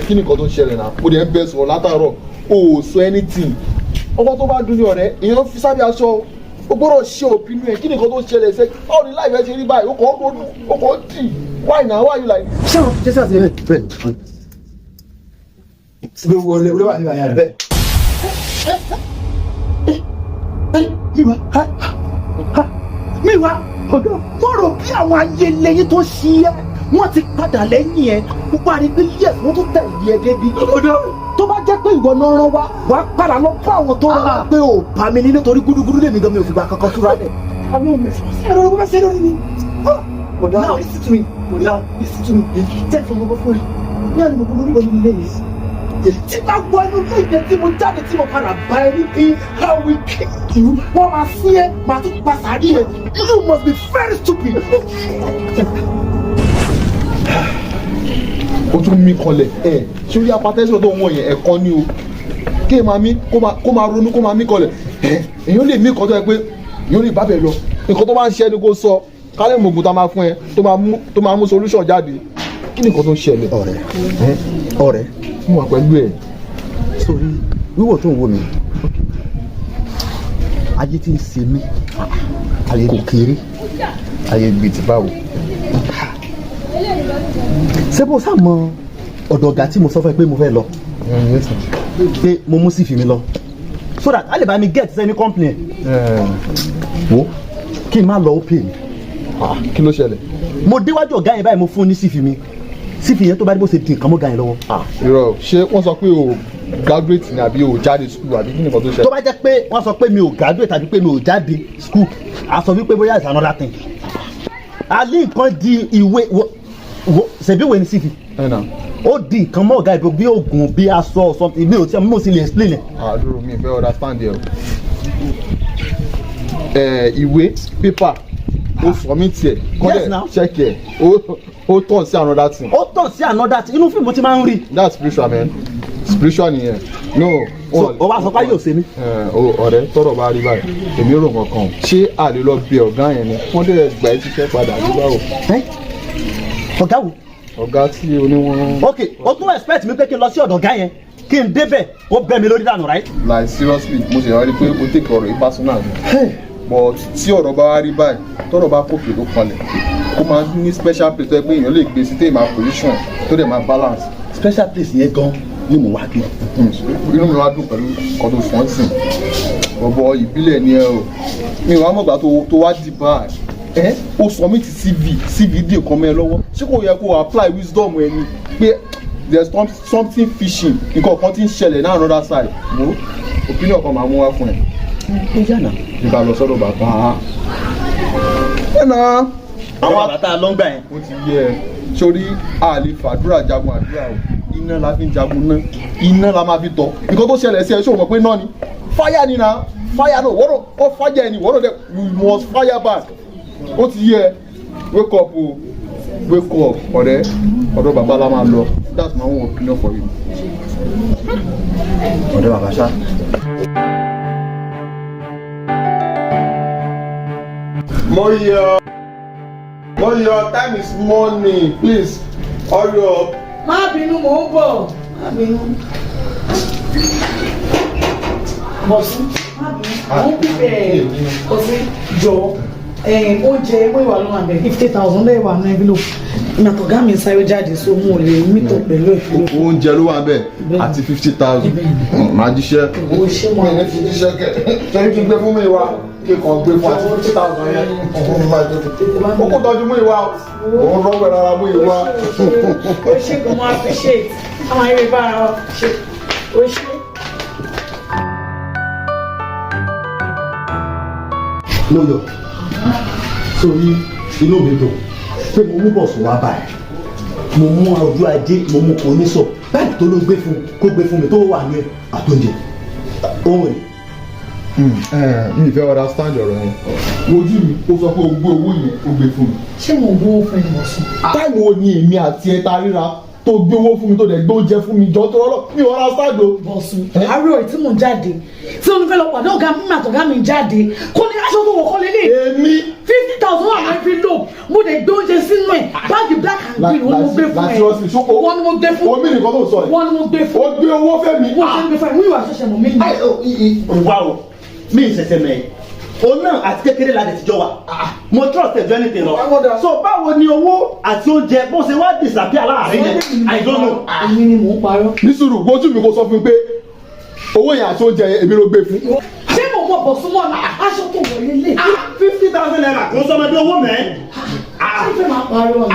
Kí ni nǹkan tó ń ṣẹlẹ̀ náà? Mo dẹ̀ ń bẹ sọ̀rọ̀ látàárọ̀, o ò sọ anything. Ọkọ tó bá dún ní ọ̀rẹ́ èèyàn fi sábẹ́ aṣọ, o gbọ́dọ̀ ṣe opinion ẹ̀. Kí ni nǹkan tó ń ṣẹlẹ̀ ṣe? Báwo ni láìpẹ́ ṣe rí báyìí? O kàn ń ronú, o kàn ń tì. Why now? Why you like Ṣé àwọn jẹ́sí àti ẹ̀ bẹ́ẹ̀ Ló wọlé, ló wà ní àyà rẹ̀. Miwa, Miwa, mo rò bí àwọn ayẹlẹyìn tó ṣí ẹ, wọ́n ti padà lẹ́yìn ẹ. Mo bá rí i pé yes, wọ́n tún tẹ̀lé ẹ débi. Tó bá jẹ́ pé ìwọ náà rán wa, wàá padà lọ fún àwọn tó rán wa pé ò bá mi nílé, torí gúdúgúdú lèmi gan, mi ò fìgbà kankan túra lẹ̀. Ẹ̀rọ ló bá ṣe lórí mi. Now listen to me. Now listen to me. Jẹ́ ìfọwọ́ fún ẹ. Ní àná mo lórí wọlé ilé yìí. Tí bá wọ inú ilé ìgbẹ́ tí mo jáde, tí mo padà bá ẹ níbí, I will kill you. Wọ́n máa sí ẹ, màá tún pa sàárì ẹ. You must be very stupid. O tún mí kanlẹ̀ ẹ̀ sórí hypertension tó ń wọ̀ yẹn. Ẹ̀kan ni o, kí ẹ máa mí, kó máa ronú, kó máa mí kanlẹ̀ ẹ̀. Èèyàn lè mí kan tó yẹ pé èèyàn lè bá bẹ̀ lọ. Nǹkan tó bá ń ṣe ẹni kó sọ kálẹ̀ mọ̀gùn tá a máa fún ẹ tó máa mú solution jáde. Kí ni nǹkan tó ń ṣẹlẹ̀? Ọ̀rẹ́, ọ̀rẹ́. Mo wà pẹ̀lú ẹ̀. Sórí wíwò tó ń wò mí, ayé tí ń ṣe mí kò kéré. Ayé gbé ti báwo? Ṣé bó sá mọ ọ̀dọ̀ ọ̀gá tí mo sọ fún ẹ pé mo fẹ́ lọ, pé mo mú CV mi lọ so that a lè bá mi get sẹ́ni company ẹ̀? Wo, kí n má lọ, ó pè mí. Kí ló ṣẹlẹ̀? Mo déwájú ọ̀gá yẹn báyìí, mo fún un ní CV mi. CV yẹn, tó bá dé bó ṣe di nǹkan mọ́ ọ̀gá yẹn lọ́wọ́. Irọ́, ṣé wọ́n sọ pé o graduate ni, àbí o jáde school, àbí kí ni nǹkan tó ṣẹlẹ̀? Tó bá jẹ́ pé wọ́n sọ pé mi ò graduate tàbí pé mi ò jáde school, a sọ wípé bóyá it's another thing. Alí nǹkan di ìwé wo, ṣèbí ìwé ni CV. Ẹ̀ nà. Ó di nǹkan mọ́ ọ̀gá ìbò, bí oògùn, bí aṣọ or something. Mi ò tí mo sì lè explain ẹ̀. Àdúró, mi fẹ́ understand ẹ o. Ẹ ìwé paper ó submit ẹ Yes, now. kọ́lẹ̀ check ẹ, ó turn sí another thing. Ó tàn sí another thing. Inú fíìmù ti máa ń rí. That's spiritual, man. Spiritual nìyẹn, no. So ó wá sọ pé yóò ṣe mí. Ẹ o, ọ̀rẹ́, tọ́rọ̀ bá rí báyìí, èmi rò kankan. Ṣé a lè lọ bẹ ọ̀gá yẹn ni, wọ́n dẹ̀ gbà ẹ́ ṣiṣẹ́ padà bí báwo? Ẹ́? Ọ̀gá wo? Ọ̀gá tí oníwọ̀n. Ok, o tún expect mi pé kí n lọ sí ọ̀dọ̀ ọ̀gá yẹn, kí n débẹ̀, ó bẹ́ mi lórí dànù, right? Like seriously, mo sì wá rí pé o take ọ̀rọ̀ yìí personal ni, but tí ọ̀rọ̀ bá wá rí báyìí, tọ́rọ̀ bá kòkè ló kanlẹ̀, kó máa ní special place tó yẹ pé èèyàn lè gbé sí, téèyàn máa position tó dẹ̀ máa balance. Special place yẹn gan ni mo wá kiri. Inú mi wá dùn pẹ̀lú nǹkan tó fọ́n sìn. Ọ̀bọ ìbílẹ̀ ni ẹ o. Mi wàá mọ̀gbà tó wá di báyìí ẹ, ó submit CV, CV dì kan mọ́ ẹ lọ́wọ́. Ṣé kò yẹ kó apply wisdom ẹ ni pé there's something fishing, nǹkan kan tí ń ṣẹlẹ̀ ní another side? Mo opinion kan máa mú wá fún ẹ. Ó yànnà. Nígbà lọ sọ́dọ̀ bàbá ẹ náà. Àwọn bàbá tá a lọ ń gbà yẹn. Ó ti yẹ ẹ sórí, a lè fàdúrà jagun àdúrà o. Iná la fi ń jagun náà, iná la máa fi tọ̀. Nǹkan tó ṣẹlẹ̀ sí ẹ, ṣé o mọ̀ pé náà ni fire ni na fire náà wọ́n ó fire ẹni wọ́n náà, you must fire back. Ó ti yẹ, wake up o, wake up, ọ̀rẹ́. Ọ̀dọ̀ bàbá la máa lọ. That's my own opinion for you. Ọ̀dọ̀ bàbá ṣá. Moyo, Moyo, time is money. Please, hurry up. Má bínú, mò ń bọ̀, má bínú. Bọ̀sún, má bínú, mò ń pípẹ́. Bọ̀sún, jọ, oúnjẹ mú ìwà ló wà bẹ́ẹ̀, 50,000 lẹ́yìn wà ní envelope. Ìmọ̀tọ̀gá mi sáré jáde, so mo lè mítọ̀ pẹ̀lú ẹ̀. Oúnjẹ ló wà bẹ́ẹ̀ àti 50,000. Máa jíṣẹ́. Owó ṣé mo Mi ní fi jíṣẹ́ kẹ̀. Ṣé kí n gbé fún mi wá? Kí n kàn gbé fún àti 50,000 yẹn. Òun máa jẹ́. Ó kò tọ́jú mú ìwà. Òun rọ́gbẹ̀ rárá mú ìwà. O ṣe kò mọ appreciate àwọn eré bára wa ṣe, o ṣe. Mo yọ sórí, inú mi dùn pé mo mú Bọ̀sùn wá báyìí. Mo mú ọjọ́ ajé, mo mú onísọ báyìí tó ló gbé fún, kó gbé fún mi tó wà ní àtúnjẹ ohun rẹ̀. Mi fẹ́ understand ọ̀rọ̀ yẹn. Ojú mi, ó sọ pé o gbé owó yẹn, o gbé fún mi. Ṣé mo gbówó fún ẹ, Bọ̀sùn? Time wo ni èmi àti ẹ ta ríra? Tó gbé owó fún mi, tó dẹ̀ gbé oúnjẹ fún mi, jọ tó rọ́lọ́ mi ò rà sáàdó. Bọ̀sùn, àárọ̀ yìí tí mò ń jáde, tí mo fẹ́ lọ pàdé ọ̀gá mi àtọ̀gá mi jáde, kò ní aṣọ tó wọ̀ kọ́ lélẹ̀. Èmi. 50,000 wà ní envelope, mo dẹ̀ gbé oúnjẹ sínú ẹ̀, báàgì black and green, wọ́n mo gbé fún ẹ. Wọ́n ni mo gbé fún. Omi nìkan tó sọ yìí. Wọ́n ni mo gbé fún. Ó gbé owó fẹ́ mi. Wọ́n ti gbé fún ẹ, mú ìwà ṣẹ̀ṣẹ̀ mọ̀ mí ni. Wá o, mi ì ṣẹ̀ṣẹ̀ mẹ́ òun náà, àti kékeré la dẹ̀ ti jọ wà. Mo trust ẹ̀ ju anything lọ. So báwo ni owó àti oúnjẹ bó ṣe wá disappear láàrin yẹn? I don't know. Èmi ni mò ń parọ́. Ní sùúrù, wojú mi, kó sọ fún mi pé owó yẹn àti oúnjẹ yẹn, èmi ló gbé fún. Ṣé mo mọ̀ Bọ̀sùn mọ́ ni aṣọ tó wọ̀ lélẹ̀? ₦50,000 kò ń sọmọdé owó mẹ́. Ṣé ìfẹ́ máa parọ́ ni?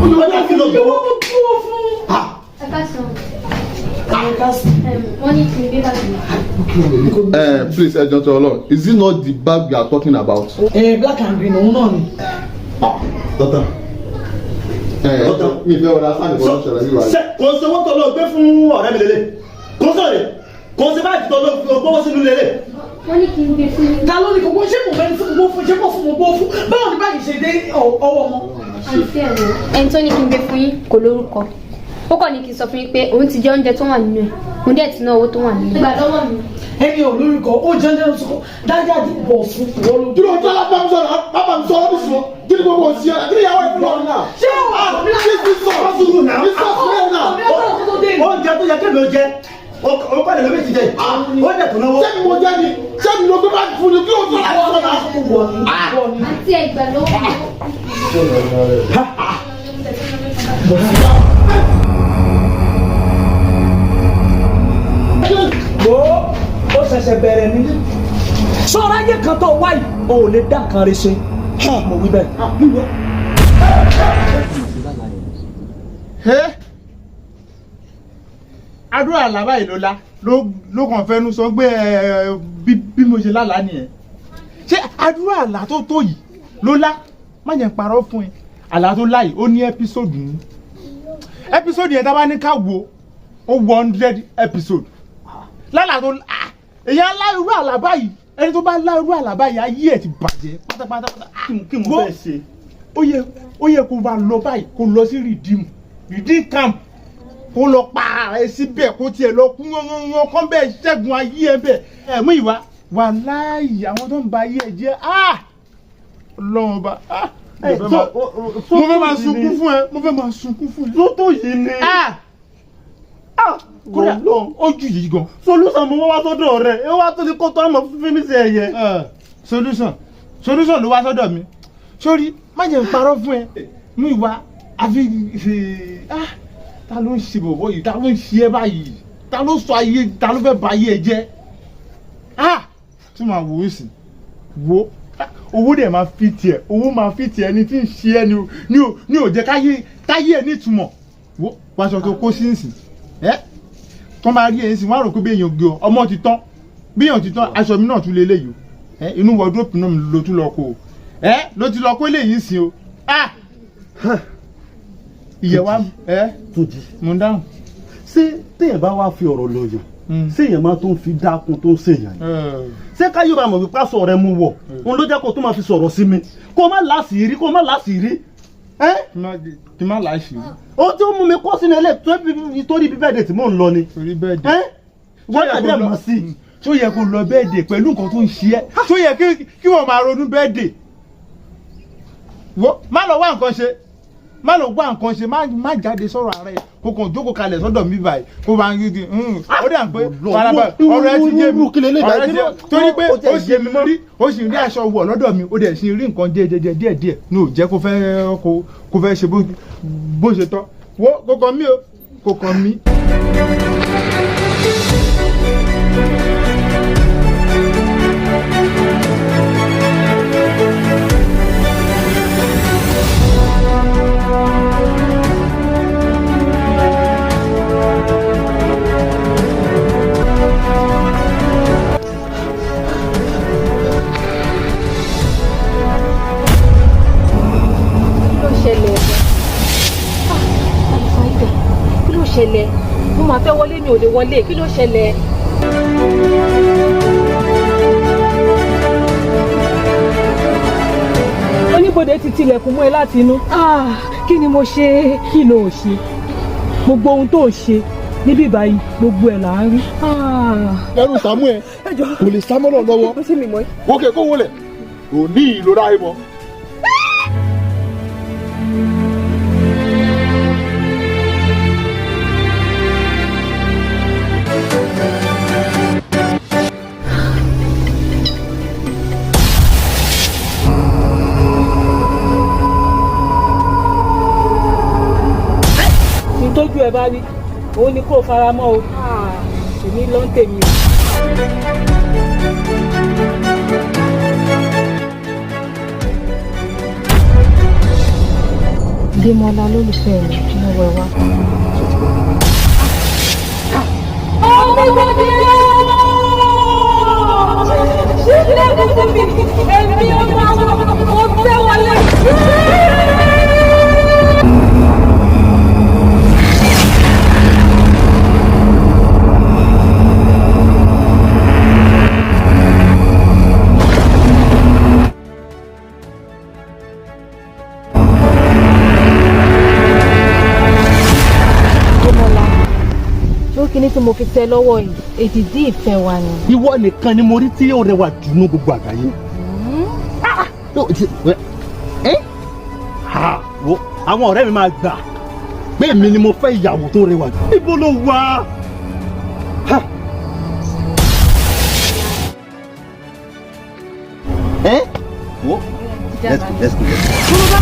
Ọjọ́ kí ló gbowó? Ìwọ mo dúró fún. Ẹ káàsán. Ẹ káàsán. Wọ́n ní kí n gbé báàgì mi. Please, ẹ jọ̀ọ́ tó Ọlọ́run, is it not the bag we are talking about? Ẹ black and green òun náà ni. Tọ́tàn. Mi fẹ́ ọ̀rọ̀ sáà nìkan lọ́sọ̀rọ̀ yìí wá. Ṣé kò ń sowó tó lọ gbé fún ọ̀rẹ́ mi lélẹ̀? Kò ń sọ̀rọ̀, kò ń ṣe báàgì tó lọ gbówó sínú lélẹ̀. Wọ́n ní kí n gbé fún yín. Ta ló ní gbogbo? Ṣé mo bẹni tí mo gbó fún? Ṣé mo fún, mo gbó fún? Báwo ni báyìí ṣe dé ọwọ́ wọn? Àǹtí, ẹ̀ wò. Ẹni tó ní kí n gbé fún yín kò lórúkọ. Ó kàn ní kí n sọ fún yín pé òun ti jẹ oúnjẹ tó wà nínú ẹ̀. Òun dẹ̀ ti ná owó tó wà nínú ẹ̀. Gbà lọ́wọ́ mi. Ẹni ò lórúkọ, ó jẹ́ jẹ́ lóṣù dájáde. Bọ̀sùn, ìwọ ló. Kí ló ń tọ́lá bá mi sọ̀rọ̀, bá mi sọ̀rọ̀ bí sùn? Kí ni gbogbo òsì ẹ̀? Kí ni ìyàwó ẹ̀ fún ọ náà? Ṣé o wà ní This is so Sùúrù náà. This is so náà. Oúnjẹ tó yẹ kébì ó jẹ, ó pàdé lómi ti jẹ, ó dẹ̀ tó náwó. Ṣé mi mo jẹ́ ni? Ṣé mi ló gbé bá fún ni? Kí ló ń tọ́lá sọ̀rọ̀ náà? Àǹtí, ẹ̀ gbà lọ́wọ́ mi. Wo, ó ṣẹ̀ṣẹ̀ bẹ̀rẹ̀ ni. Sọ̀rọ̀ ayé kan tó wáyé, o ò lè dá nǹkan rẹ̀ ṣe, mo wí bẹ́ẹ̀. Ẹ́ àdúrà làbá yìí ló la ló kàn fẹnu sọ pé ẹ bí mo ṣe lálàá nìyẹn. Ṣé àdúrà àlá tó tó yìí ló lá? Má jẹ́ n parọ́ fún ẹ, àlá tó lá yìí, ó ní episode ní episode yẹn, tá a bá ní ká wo, ó 100 episode lálàá tó ah, èyàn á lá irú àlá báyìí. Ẹni tó bá lá irú àlá báyìí, ayé ẹ̀ ti bàjẹ́ pátápátá. Kí mo Wo- fẹ́ ṣe? Ó yẹ kó bá lọ báyìí, kó lọ sí redeem camp, kó lọ pa ara ẹ síbẹ̀, kó tiẹ̀ lọ kú yánnyán kán bẹ́ẹ̀, ṣẹ́gun ayé ẹ bẹ́ẹ̀. Ẹ mú ìwà wà láàyè àwọn tó ń ba ayé ẹ jẹ́. Ah, Ọlọ́run ọba, ah, mo fẹ́ máa sunkún fún ẹ, mo fẹ́ máa sunkún fún ẹ. Tó tó yìí ni. Ah, kódà ó jù yìí gan. Solution mo wá sọ́dọ̀ rẹ̀, ẹ wá tó ti kó tó àmọ́ fífi mi sí ẹ̀yẹ. Solution ló wá sọ́dọ̀ mi. Sórí, má jẹ́ n parọ́ fún ẹ, mú ìwà àfi ṣe. Ah, ta ló ń ṣe bọ̀bọ̀ yìí? Ta ló ń ṣe ẹ báyìí? Ta ló sọ ayé? Ta ló fẹ́ ba ayé ẹ jẹ́? Ah, tí màá wò ó sì wò ó, owó dẹ̀ máa fi tiẹ̀, owó máa fi tiẹ̀. Ẹni tí ń ṣe ẹ ni ò jẹ́ káyé táyé ẹ nítumọ̀. Wò wàṣọ tó kó sí nsìn ẹ, tó máa rí ẹ̀yìn sí, wọ́n á rò pé bí èèyàn gbé ọ ọmọ ti tán, bí èèyàn ti tán. Aṣọ mi náà tún lé léyìí o. Ẹ inú wardrobe náà ló tún lọ kó o, ẹ ló ti lọ kó léyìí sí o. Ah, ìyẹ̀ wa ẹ. Túnjí. Mo ń dáhùn. Ṣé téèyàn bá wá fi ọ̀rọ̀ lọ yàn, ṣé èèyàn máa tó ń fi dákun tó ń ṣèyàn ni? Ṣé káyọ̀ bá mọ̀ wípé aṣọ rẹ mú wọ̀ òun ló jẹ́ kó tó máa fi sọ̀rọ̀ sí mi, kó má láṣìírí, kó má láṣìírí ẹ́? Kí má láṣìírí. Ohun tí ó mú mi kó sínú ilé tó torí bí bẹ́ẹ̀ dé tí mò ń lọ ni. Torí bẹ́ẹ̀ dé. Ẹ́ wọ́n tàbí ẹ̀ mọ̀ sí i. Tó yẹ kó lọ bẹ́ẹ̀ dé pẹ̀lú nǹkan tó ń ṣe ẹ́, tó yẹ kí wọ́n máa ronú bẹ́ẹ̀ dé. Wo, má lọ wá nǹkan ṣe. Má lọ gbọ́ nǹkan ṣe, má jáde sọ̀rọ̀ ara ẹ̀, kó kàn jókòó kalẹ̀ sọ́dọ̀ mi báyìí, kó bá ń yí. Ó dà pé farabalẹ̀, ọ̀rọ̀ ẹ ti yé mi, ọ̀rọ̀ ẹ ti yé mi, torí pé ó sì rí, ó sì rí aṣọ wọ̀ lọ́dọ̀ mi, ó dẹ̀ sì rí nǹkan jẹjẹjẹ díẹ̀díẹ̀ ní ò jẹ́ kó fẹ́ kó fẹ́ ṣe bó ṣe tọ́. Wo, kò kàn mí o, kò kàn mí. Kí ló ṣẹlẹ̀? Alifáìdà, kí ló ṣẹlẹ̀? Mo máa fẹ́ wọlé, mi ò lè wọlé. Kí ló ṣẹlẹ̀? Oníbodè ti tilẹ̀kùn mọ́ ẹ láti inú. Ah, kí ni mo ṣe? Kí ló ò ṣe? Gbogbo ohun tó ò ṣe níbí báyìí, gbogbo ẹ̀ là ń rí. Ẹrù Samuel kò lè sá mọ́lọ̀ lọ́wọ́. Wókè kó wọlé òní ìlera ìmọ̀. Ní tójú ẹ bá rí òun ni kó o fara mọ́ o, èmi ló ń tèmi o. Démọ́lá lólùfẹ́ mi, mo wẹ̀ wá. Oníbodè ṣílẹ̀kùn fún mi, èmi ọmọ mo fẹ́ wọlé. Démọ́lá, ló kíní tí mo fi tẹ lọ́wọ́ yìí, èdìdí ìfẹ́ wa ni. Ìwọ nìkan ni mo rí tí ó rẹwà jù ní gbogbo àgbáyé. Ah, no, ẹ́? Ha, wo, àwọn ọ̀rẹ́ mi máa gbà pé èmi ni mo fẹ́ ìyàwó tó rẹwà jù. Ibo ló wà? Ha. Ẹ́? Wo, let's go, let's go, let's go.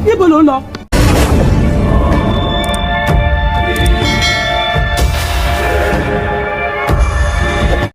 Níbo ló ń lọ?